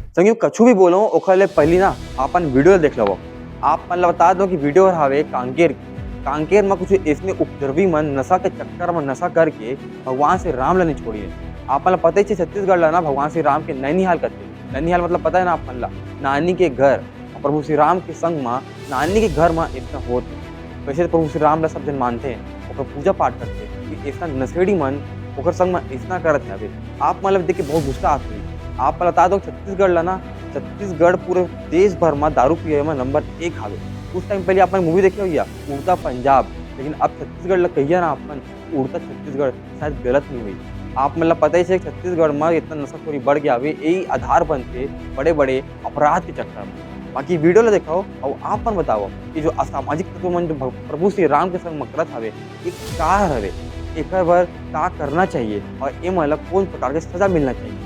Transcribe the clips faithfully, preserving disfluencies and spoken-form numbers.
संगी, कछु भी बोलो, ओखर ले पहिली ना अपन वीडियो देख लेवो। आप मन ला बता दो कि वीडियो हर हावे कांकेर के। कांकेर म कुछ इसने उपद्रवी मन नशा के चक्कर म नशा करके भगवान श्री राम ला नहीं छोड़िए। आप मन ला पता ही छे, छत्तीसगढ़ ला ना भगवान श्री राम के नैनिहाल कथे। नैनिहाल मतलब पता है ना आप मन ला, नानी के घर। प्रभु श्री राम के संग म नानी के घर म अइसना होत हे। वैसे तो प्रभु श्री राम ला सब झन मानथे, ओकर पूजा पाठ करथे, कि अइसना नशेड़ी मन ओकर संग म अइसना करत हवे। आप मन ला देख के बहुत गुस्सा आत होही। आप मन ला बता दो, छत्तीसगढ़ ला ना, छत्तीसगढ़ पूरे देश भर म दारू पिए म नंबर एक हावे। कुछ टाइम पहले आप मन मूवी देखे होइया, उड़ता पंजाब, लेकिन अब छत्तीसगढ़ ला कहिया ना आप मन उड़ता छत्तीसगढ़, शायद गलत नहीं हुई। आप मन ला पता ही छे, छत्तीसगढ़ म इतना नशाखोरी बढ़ गया हवे, यही आधार बनथे बड़े-बड़े अपराध के चक्कर में। बाकी वीडियो ला देखाओ अउ आप मन बताओ कि जो असामाजिक तत्व मन जो भ-, प्रभु श्री राम के संग म करत हवे, ये का हवे, एकर बर का करना चाहिए और ये मन ला कौन प्रकार के सजा मिलना चाहिए?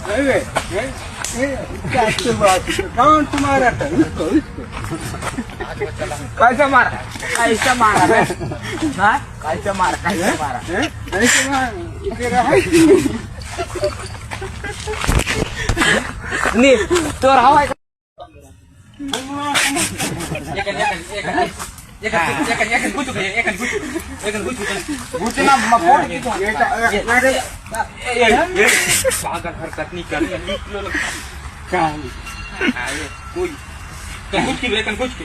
अरे, ए, ए, क्या बात है? कौन तुम्हारा था? उसको, उसको। कैसे मारा? कैसे मारा बे? हाँ? कैसे मारा? कैसे मारा? हैं? कैसे मारा? तेरा है? नहीं, तोर हवा है। पागल हरकत नहीं करनी, निकलो लोग। का? अरे, कोई, कन कुछ की बे, कन कुछ की।